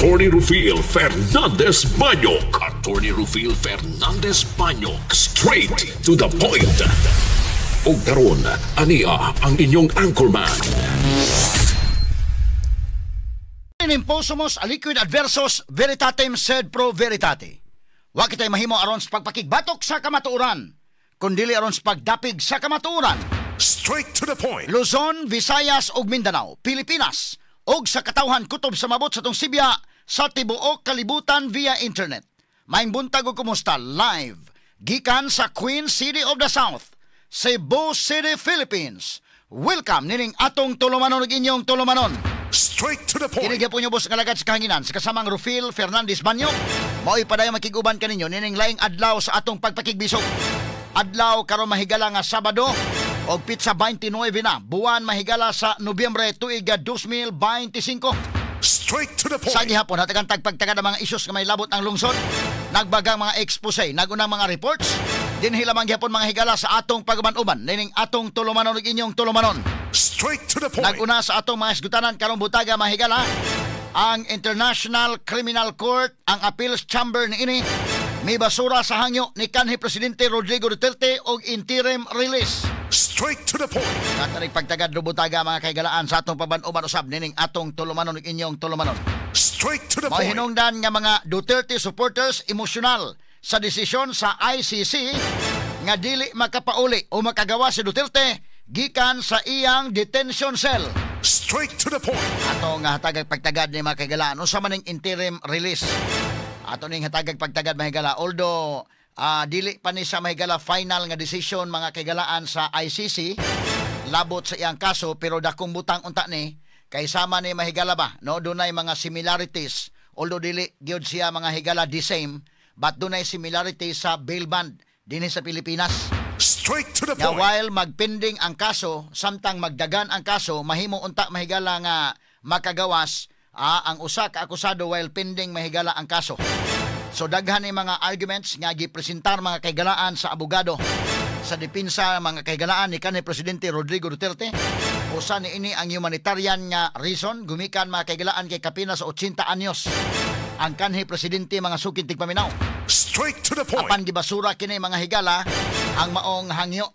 Attorney Rufil Fernandez Banyok. Attorney Rufil Fernandez Banyok. Straight to the point. Ug karon, ania ang inyong anchorman. Imposumos aliquid adversos veritatem sed pro veritate. Wa kitay mahimo aron sa pagpakigbatok sa kamatuoran, kundili aron sa pagdapig sa kamatuoran. Straight to the point. Luzon, Visayas ug Mindanao, Pilipinas ug sa katawhan kutob sa mabot sa tong sibya sa tibuok kalibutan via internet. Maayong buntag ug kumusta live gikan sa Queen City of the South, Cebu City, Philippines. Welcome nining atong tulumanon ug inyong tulumanon. Straight to the point. Kini gyapon ubos nga alagad sa kahanginan sa kasamang Rufil Fernandez Banyo. Mao'y padayon makig-uban kaninyo nining laing adlaw sa atong pagpakigbisog. Adlaw karon mahigala nga Sabado og pitsa 29 na buwan mahigala sa Nobyembre tuig 2025. Straight to the point. Sa gihapon hatagan tagpagtaga ng mga isyus nga may labot ang lungsod, nagbagang mga expose, nagunang mga reports, dinhi lamang gihapon mga higala sa atong pag-uban-uban nining atong tulumanon ug inyong tulumanon. Straight to the point. Naguna sa atong mga isgutanan karong butaga mga higala ang International Criminal Court, ang Appeals Chamber niini may basura sa hangyo ni kanhi Presidente Rodrigo Duterte og interim release. Straight to the point. Katarig pagtagad butaga mga kahigalaan sa atong paban-uban usab nining atong tulumanon ug inyong tulumanon. Straight to the Mao point. hinungdan nga mga Duterte supporters emosyonal sa desisyon sa ICC nga dili makapauli o makagawa si Duterte gikan sa iyang detention cell. Straight to the point. Ato nga hatagag pagtagad ni mga kahigalaan unsa man ning interim release. Ato ning hatagag pagtagad mga higala, although dili pa ni sa mahigala final nga desisyon mga kahigalaan sa ICC labot sa iyang kaso, pero dakong butang unta ni kay sama ni mahigala ba no, dunay mga similarities, although dili gyud siya mga higala the same, but dunay similarities sa bail bond dinhi sa Pilipinas. Straight to the Nga point. while magpending ang kaso, samtang magdagan ang kaso, mahimo unta mahigala nga makagawas ang usa ka akusado while pending mahigala ang kaso. So daghan ni mga arguments nga gipresentar mga kahigalaan sa abogado sa depensa mga kahigalaan ni kanhi Presidente Rodrigo Duterte. Usa ni ini ang humanitarian nga reason gumikan mga kahigalaan kay kapina sa 80 anyos ang kanhi presidente mga sukin tigpaminaw. Straight to the point. Apan gibasura kini mga higala ang maong hangyo.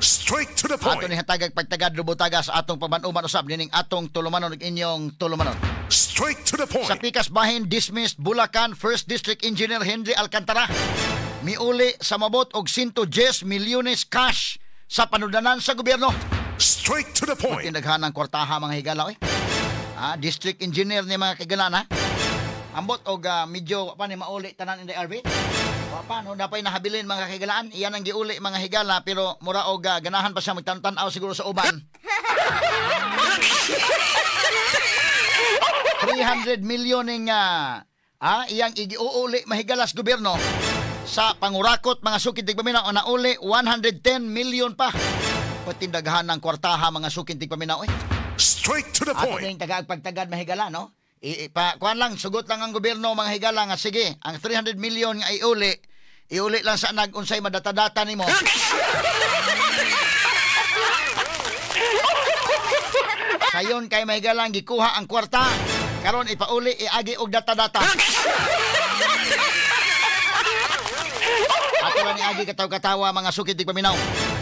Straight to the Ato point. ni hatagag pagtagad rubutaga sa atong paban-uban usab nining atong tulumanon ug inyong tulumanon. Straight to the point. Sa pikas bahin, dismissed Bulacan First District Engineer Henry Alcantara. Miuli sa mabot og 110 milyones cash sa panudanan sa gobyerno. Straight to the point. Tinaghan ng kwartaha mga higala oy. District engineer ni mga kaigalan ha. Ambot og medyo pa ni mauli tanan in the RV. Wa pa no, napay nahabilin mga kaigalaan. Iyan ang giuli mga higala, pero mura og ganahan pa siya magtan-tanaw siguro sa uban. 300 million ning iyang igiuuli mahigalas gobyerno sa pangurakot mga sukin tigpaminaw, o nauli 110 million pa. Patindaghan ng kwartaha mga sukin tigpaminaw eh. Straight to the Ato point. ning tagaagpagtagad mahigala no. Kuan lang, sugot lang ang gobyerno mga higala nga sige, ang 300 million nga iuli, iuli lang sa nag unsay madata-data nimo. Sayon kay mahigala ang gikuha ang kwarta, karon ipauli iagi og data-data. Ato lang iagi kataw-katawa mga sukit tigpaminaw.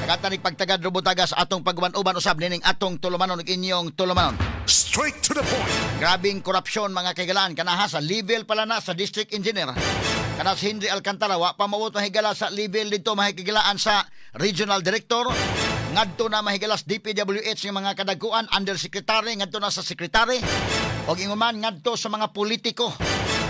Nagatanig pagtagad rubutaga sa atong pag-uban-uban usab nining atong tulumanon ug inyong tulumanon. Straight to the point. Grabing korupsyon mga kaigalaan kanaha sa level pala na sa district engineer. Kana si Henry Alcantara wa pa mawot mahigala sa level dito mahigilaan sa regional director, ngadto na mahigala sa DPWH nga mga kadagkuan, undersecretary ngadto na sa secretary, og inguman ngadto sa mga politiko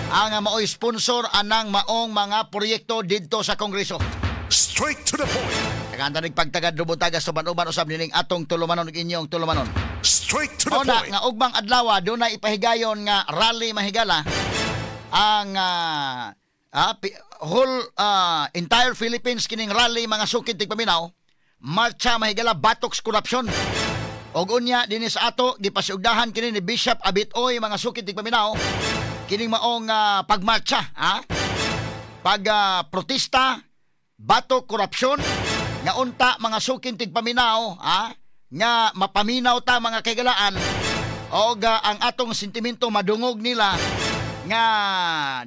ang maoy sponsor anang maong mga proyekto didto sa Kongreso. Straight to the point. Kaganda nagpagtagad rubutaga sa uban-uban usab nining atong tulumanon ug inyong tulumanon. Straight to the Una, point. nga ugmang adlaw dunay ipahigayon nga rally mahigala ang whole entire Philippines kining rally mga sukid tigpaminaw, marcha mahigala batoks korupsyon. Og unya dinhi sa ato gipasiugdahan kini ni Bishop Abitoy mga sukid tigpaminaw kining maong pagmarcha ha, pag protesta batok korupsyon nga unta mga sukin tigpaminaw ha, nga mapaminaw ta mga kaigalaan og ang atong sentimento madungog nila Nga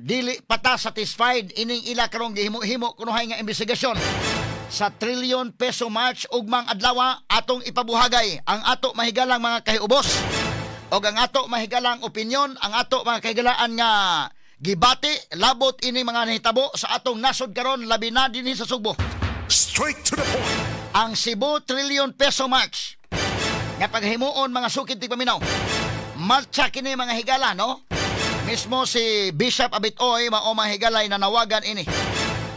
dili pa ta satisfied ining ila karong gihimo-himo kunuhay nga investigasyon sa Trillion Peso March ugmang adlaw. Atong ipabuhagay ang ato mahigalang mga kahiubos og ang ato mahigalang opinyon, ang ato mga kahigalaan nga gibati labot ini mga nahitabo sa atong nasod karon, labi na dinhi sa Sugbo. Straight to the point. Ang Cebu Trillion Peso March nga paghimuon, mga sukid tigpaminaw. Marcha kini, mga higala, no? Mismo si Bishop Abitoy mao, mga higalay, nanawagan ini.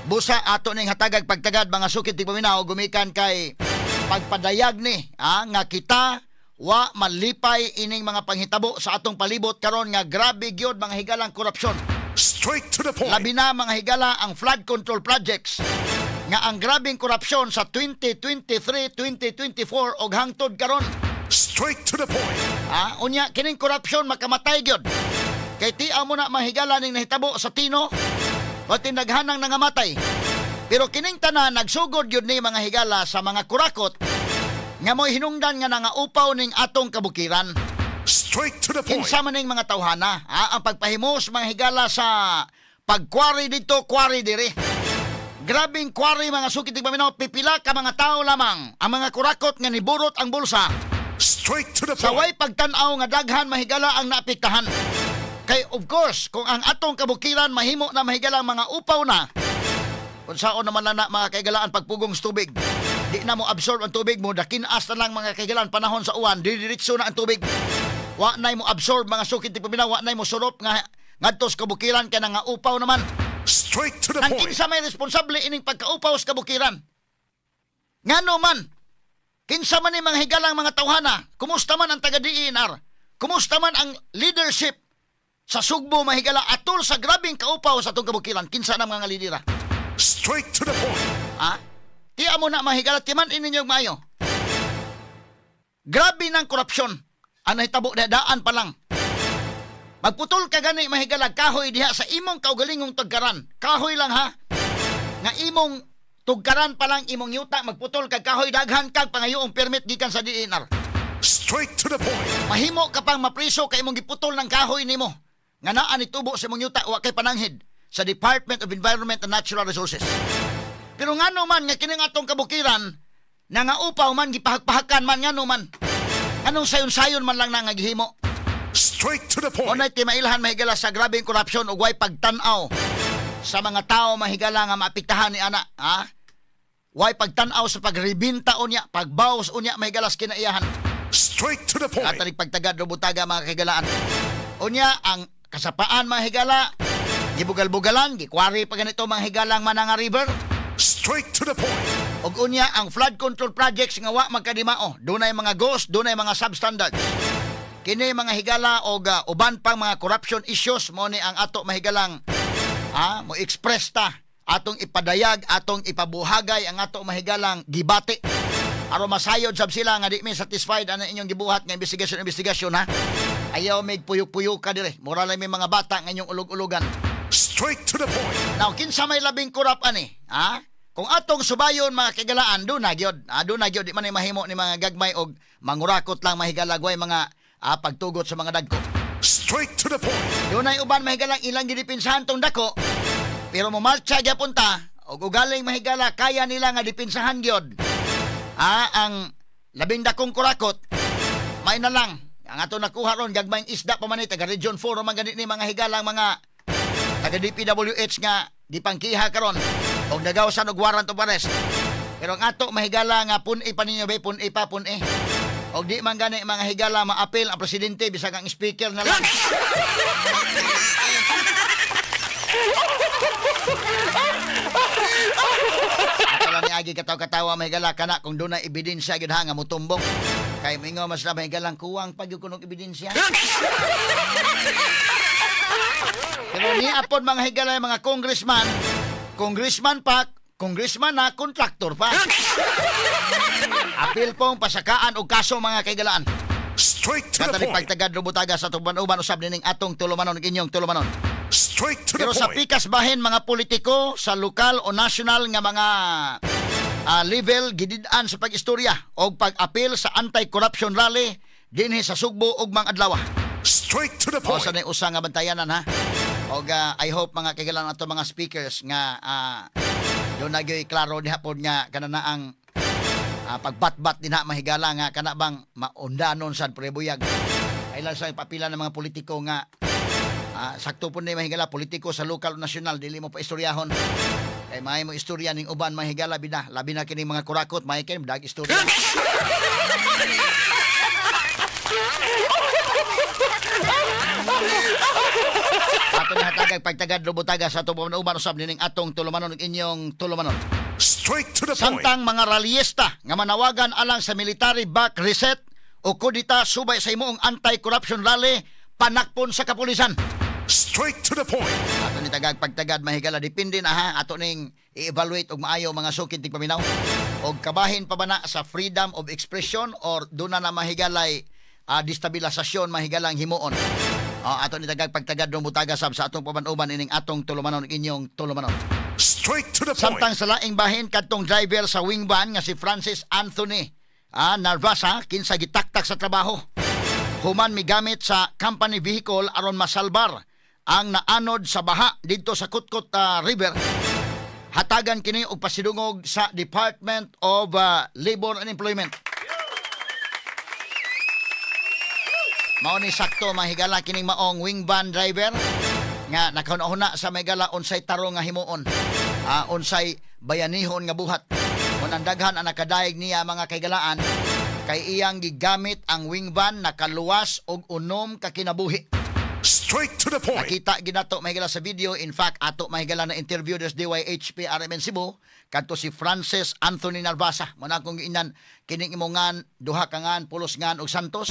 Busa ato ning hatagag pagtagad, mga sukid tigpaminaw, gumikan kay pagpadayag ni nga kita wa malipay ining mga panghitabo sa atong palibot karon nga grabe gyud, mga higalang korupsyon. Straight to the point. Labi na, mga higala, ang flood control projects nga ang grabeng korupsyon sa 2023, 2024 og hangtod karon. Straight to the point. Unya kining korupsyon makamatay gyud. Kay tiaw mo na, mga higala, ning nahitabo sa Tino, o tinaghanang nangamatay. Pero kining tanan nagsugod gyud ni, mga higala, sa mga kurakot nga mo'y hinungdan nga nangaupaw ning atong kabukiran. Straight to the point. Kinsa man ning mga tawhana, ha? Ang pagpahimos, mga higala, sa pagkwari dito, kwari diri. Grabing kwari, mga sukit tigpaminaw, pipila ka mga tao lamang ang mga kurakot nga niburot ang bulsa Straight to the sa point. way pagtan-aw nga daghan, mahigala, ang naapektahan. Kay of course, kung ang atong kabukiran mahimo na, mahigala, mga upaw na, kung saon naman na mga kaigalaan pagpugong sa tubig. Di na mo absorb ang tubig mo, dakinas na lang, mga kaigalaan, panahon sa uwan, didiretso na ang tubig. Wa nay mo absorb, mga sukit tigpaminaw, wa nay mo surop nga ngadto sa kabukiran kay nga upaw naman. Straight to the Nang point. kinsa may responsable ining pagkaupaw sa kabukiran? Ngano man? Kinsa man ni mga higalang mga tawhana? Kumusta man ang taga DENR? Kumusta man ang leadership sa Sugbo, mahigala, atol sa grabing kaupaw sa atong kabukiran? Kinsa na mga lidera? Straight to the point. Ha? Tiya mo na, mahigala, timan ininyo maayo. Grabe ng korupsyon ang nahitabo na daan pa lang. Magputol ka gani, mahigala, kahoy diha sa imong kaugalingong tugkaran. Kahoy lang ha. Nga imong tugkaran pa lang, imong yuta, magputol kag kahoy, daghan kag pangayoong permit gikan sa DENR. Straight to the point. Mahimo ka pang mapriso kay imong giputol ng kahoy nimo nga naa ni tubo sa imong yuta, wa kay pananghid sa Department of Environment and Natural Resources. Pero ngano man nga kining atong kabukiran na nga upaw man, gipahagpahakan man? Ngano man? Anong sayon-sayon man lang na nga gihimo? Straight to the point. Unay timailhan, mahigala, sa grabeng korupsyon ug way pagtan-aw sa mga tao, mahigala, nga maapektahan ni ana, ha? Way pagtan-aw sa pagrebenta unya, pagbaws unya, mahigala, sa kinaiyahan. Straight to the point. At pagtagad butaga, mga kahigalaan. Unya ang kasapaan, mga higala, gibugal-bugalan, gikwari pa ganito, mga higalang, Mananga River. Straight to the point. Ug unya ang flood control projects nga wa magkadimao. Dunay mga ghost, dunay mga substandards. Kini, mga higala, og uban pang mga corruption issues mo ni ang ato mahigalang mo express ta, atong ipadayag, atong ipabuhagay ang ato mahigalang gibati. Aron masayod sab sila nga di mi satisfied ana inyong gibuhat nga investigation investigation ha. Ayaw mig puyok-puyok ka dire. Mura lang may mga bata nga inyong ulog-ulugan. Straight to the point. Now, kinsa may labing korap ani? Ha? Kung atong subayon, mga kagalaan, do na gyud. Do na gyud, di man ni mahimo ni mga gagmay og mangurakot lang, mahigala, gway mga pagtugot sa mga dagko. Straight to the point. Dunay uban, mahigalang, ilang gidipinsahan tong dako. Pero momarcha gyapon ta og ugaling, mahigala, kaya nila nga dipinsahan gyud. Ang labing dakong kurakot may na lang. Ang ato nakuha ron, gagmayng isda pa man ni taga Region 4 man gani ni, mga higalang, mga taga DPWH nga gipangkiha karon og nagawsan og warrant of arrest. Pero ang ato, mahigala, nga pun-i pa ninyo be, pun-i pa, pun-i. Og di man gani, mga higala, maapil ang presidente, bisag ang speaker na lang. Ato lang ni agi kataw-katawa, mahigala, kana kung doon na ebidensya gyud ha nga mutumbok. Kay mingo mas na, mahigalang, kuwang pag yung kunog ebidensya. Pero ni apod, mga higala, mga congressman, congressman pa, congressman na, contractor pa. Apil pong pasakaan og kaso, mga kaigalaan. Straight to the Katali point. pagtagad rubutaga sa tuban-uban usab nining atong tulumanon ug inyong tulumanon. Straight to the Pero sa point. pikas bahin mga politiko sa lokal o national nga mga level gidid-an sa pag-istorya og pag-apil sa anti-corruption rally dinhi sa Sugbo ug Mang Adlaw. Straight to the O point. sa usa nga bantayanan ha. Og I hope, mga kaigalan, ato mga speakers nga doon na gyoy klaro diha pod nga kana na ang pagbatbat dinha, mahigala, nga kana bang maundanon sad prebuyag. Kailan sa papila ng mga politiko nga sakto po ni, mahigala, politiko sa lokal o nasyonal, dili mo pa istoryahon. Kay may mo istorya ning uban, mahigala, bina. Labi na kini mga kurakot, may kini dag istorya. Ato ni hatagag pagtagad lubutaga sa atong uban usab nining atong tulumanon ug inyong tulumanon. Straight to the point. Samtang mga rallyista nga manawagan alang sa military back reset o kudita subay sa imong anti-corruption rally panakpon sa kapulisan. Straight to the point. Ato ni tagag pagtagad, mahigala, depende na ha, ato ning i-evaluate og maayo, mga sukid tigpaminaw, og kabahin pa ba na sa freedom of expression or duna na, mahigalay, destabilisasyon, mahigalang himuon. Ato ni tagag pagtagad dong butaga sab sa atong paban-uban ining atong tulumanon inyong tulumanon. Straight to the point. Samtang sa laing bahin, kadtong driver sa wing van nga si Francis Anthony Narvasa, kinsa gitaktak sa trabaho human migamit sa company vehicle aron masalbar ang naanod sa baha didto sa Kutkot River, hatagan kini og pasidungog sa Department of Labor and Employment. Mao ni sakto, mahigala, kining maong wing van driver nga nakahuna sa mahigala unsay tarong nga himuon, unsay bayanihon nga buhat. Kung ang daghan ang nakadaig niya, mga kaigalaan, kay iyang gigamit ang wing van, nakaluwas og unom ka kinabuhi. Straight to the point. Nakita ginato, mahigala, sa video. In fact, ato, mahigala, na interview des DYHP RMN Cebu kadto si Francis Anthony Narvasa. Mo na akong giinan kining imongan duha ka ngan pulos ngan og Santos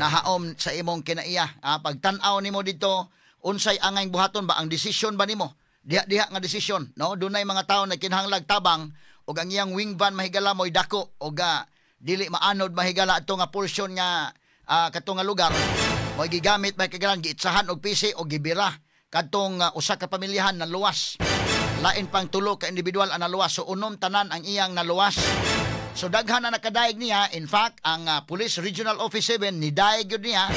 nahaom sa imong kinaiya. Pagtan-aw nimo dito, unsay angay buhaton ba, ang desisyon ba nimo? Diha-diha nga desisyon, no? Dunay mga tawo na kinahanglag tabang ug ang iyang wing van, mahigala, mo'y dako og dili maanod, mahigala, ato nga portion nga kato nga lugar mo gigamit may kagalan, giitsahan og pisi og gibira kadtong usa ka pamilyahan na luwas. Lain pang tulo ka individual ang naluwas, so unom tanan ang iyang naluwas. So daghan na nakadaig niya. In fact, ang Police Regional Office 7 nidaig yun niya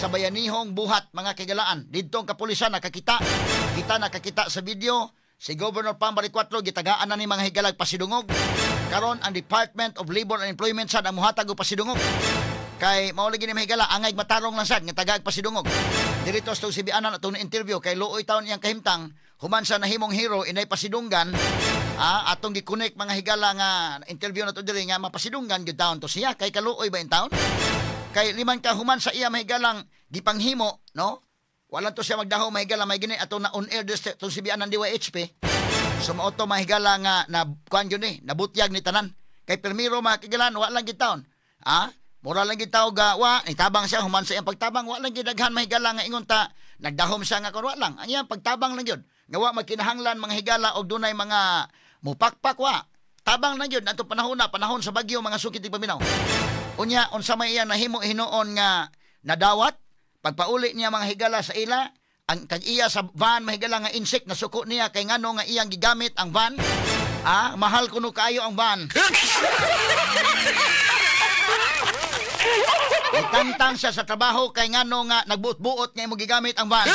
sa bayanihong buhat, mga kagalaan. Didto ang kapulisan nakakita kita, nakakita sa video. Si Governor Pam Baricuatro gitagaan na ni mga higalag pasidungog. Karon ang Department of Labor and Employment sad ang muhatag og pasidungog. Kay mao lagi ni, mahigala, angay matarong lang sad nga tagaag pasidungog. Dirito sa sibianan atong interview kay luoy taon iyang kahimtang human sa nahimong hero inay pasidunggan. Atong gikunik, mga higala, nga interview na to diri nga mapasidunggan gyud taon to siya kay kaluoy ba in taon. Kay liman ka human sa iya, mahigalang, gipanghimo, no? Wala to siya magdaho, mahigala, may gini ato na on air des tong sibianan DYHP. So mao to, mahigala, nga na kuan gyud ni nabutyag ni tanan. Kay permiro, mga kigalan, wa lang gyud taon. Mura lang gyud tao ga wa nitabang siya. Human sa iyang pagtabang, wa lang gyud daghan, mahigala, nga ingon ta nagdahom siya nga kon, wa lang. Ang iyang pagtabang lang gyud nga wa magkinahanglan, mga higala, og dunay mga mupakpak, wa. Tabang lang gyud ato panahon na panahon sa bagyo, mga sukit paminaw. Unya unsa may iyang nahimo hinuon nga nadawat pagpauli niya, mga higala, sa ila ang kag iya sa van, mahigala, nga insect nasuko niya kay ngano nga iyang gigamit ang van, mahal kuno kaayo ang van. Itantang siya sa trabaho kay ngano nga nagbuot-buot nga imo gigamit ang van.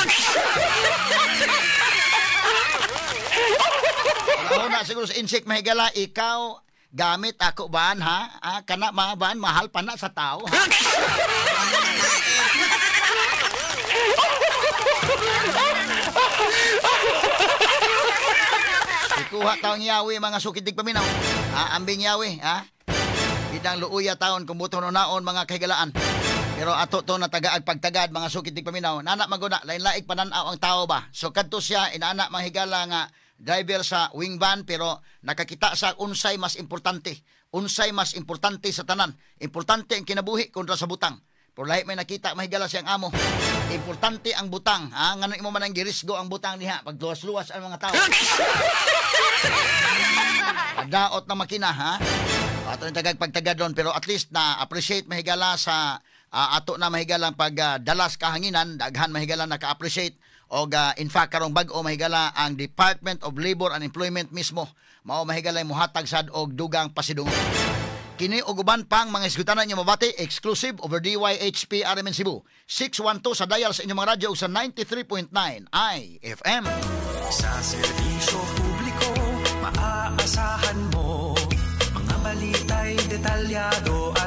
Una siguro sa insect, mahigala, ikaw gamit ako van ha? Kana mga van mahal pa na sa tao ha. Ikuha taong yawi, mga sukitig paminaw. Ambing yawi ha. Bidang luuya taon kung buto naon, mga kahigalaan. Pero ato to natagaag pagtagad, mga sukit paminaw. Nana maguna, lain-laig pananaw ang tao ba. So kadto siya inaana, mga higala, nga driver sa wing van, pero nakakita sa unsay mas importante. Unsay mas importante sa tanan. Importante ang kinabuhi kontra sa butang. Pero lahi may nakita, mahigala, siyang amo. Importante ang butang. Ha? Ngano imo man ang girisgo ang butang diha pagluwas-luwas ang mga tao. Pagdaot na makina ha. Ato ni tagag pagtagad doon, pero at least na appreciate, mahigala, sa ato na, mahigala, pag dalas kahanginan, daghan, mahigala, naka-appreciate og in fact karong bag-o, mahigala, ang Department of Labor and Employment mismo mao, mahigala, muhatag sad og dugang pasidungog. Kini og uban pang mga isgutanan inyo mabati exclusive over DYHP RMN Cebu. 612 sa dial sa inyong mga radyo ug sa 93.9 IFM. Sa serbisyo publiko, maaasahan mo. Mga balita'y detalyado.